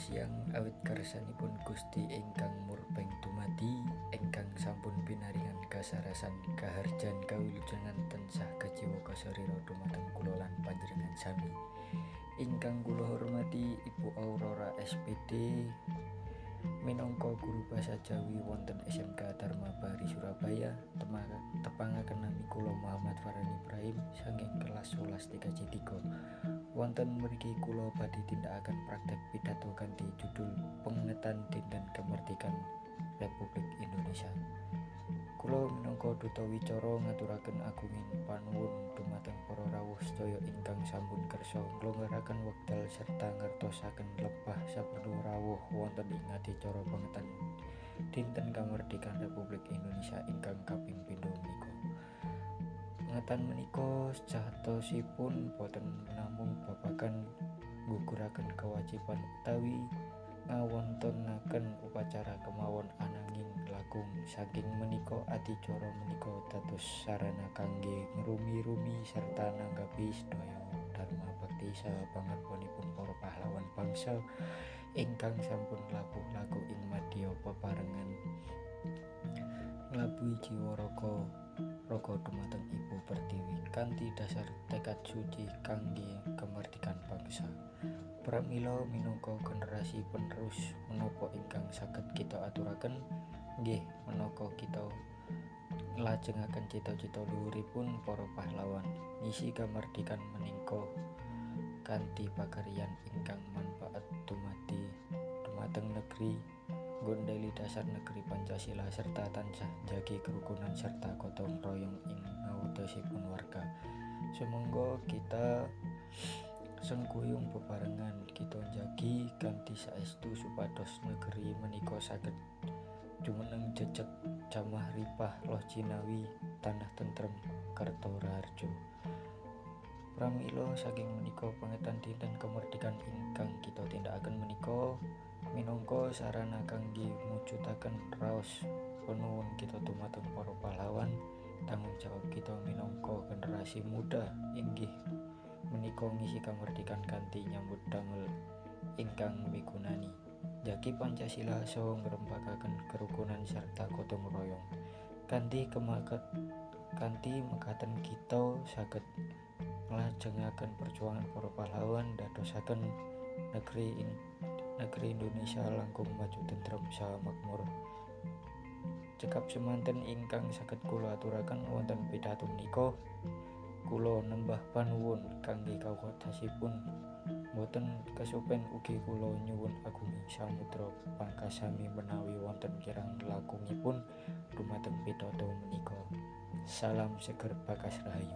Wilujeng siang awit kersanipun Gusti ingkang murbeng dumadi ingkang sampun pinaringan kasarasan kaharjan kawilujengan tansah kajiwa kasarira dumateng kula lan panjenengan sami. Ingkang kula hormati Ibu Aurora SPD minangka guru basa Jawi wonten SMK Dharma Bahari Surabaya. Tepangaken nami kula Muhammad Farhan Ibrahim saking kelas 11 TKJ 3. Wonten mriki kula badhe tindakaken praktek pidato kanthi judul Pengetan Dinten Kemerdekaan Republik Indonesia. Kula minangka duta wicara ngaturaken agunging panuwun dumateng para rawuh sedaya ingkang sampun kersa nglonggaraken wekdal serta ngertosaken lepah saperlu rawuh wonten ing adicara pengetan Dinten Kamardikan Republik Indonesia ingkang kaping pindho menika. Pengetan menika sejatosipun boten namung babagan ngguguraken kewajiban utawi ngawontenaken upacara kemawon, ananging langkung saking menika adicara menika dados sarana kangge ngrumi-rumi serta nanggapi sedaya dharma bakti saha pangarbanipun para pahlawan bangsa ingkang sampun labuh laku ing madya peperangan nglabuhi jiwa raga raga dumateng Ibu Pertiwi kanthi dasar tekad suci kangge kemerdekaan bangsa. Pramila minangka generasi penerus, menapa ingkang saged kita aturaken? Nggih menaka kita nglajengaken cita-cita luhuripun para pahlawan, ngisi kamardikan menika kanthi pakaryan ingkang manfaat dumadi dumateng negeri, nggondheli dasar negeri Pancasila serta tansah njagi kerukunan serta gotong royong ing ngawutosipun warga. Sumangga kita sengkuyung bebarengan kita njagi kanthi saestu supados negeri menika saged jumeneng jejeg, jamah ripah loh jinawi, tanah tentrem kerta raharja. Pramila saking menika pengetan dinten kemerdekaan ingkang kita tindakaken menika minangka sarana kangge mujudaken raos panuwun kita dumateng para pahlawan. Tanggung jawab kita minangka generasi muda inggih menika ngisi kamardikan kanthi nyambut damel ingkang migunani, njagi Pancasila saha ngrembakaken kerukunan serta gotong royong. Kanthi kemaket kanthi mekaten kita saged nglajengaken perjuangan para pahlawan, ndadosaken negeri Indonesia langkung maju, tentrem saha makmur. Cekap semanten ingkang saged kula aturaken wonten pidato menika. Kula nembah panuwun kangge kawigatosanipun. Boten kesupen ugi kula nyuwun agunging samudra pangkasami menawi wonten kirang langkungipun dumateng pidato menika. Salam seger bagas rahayu.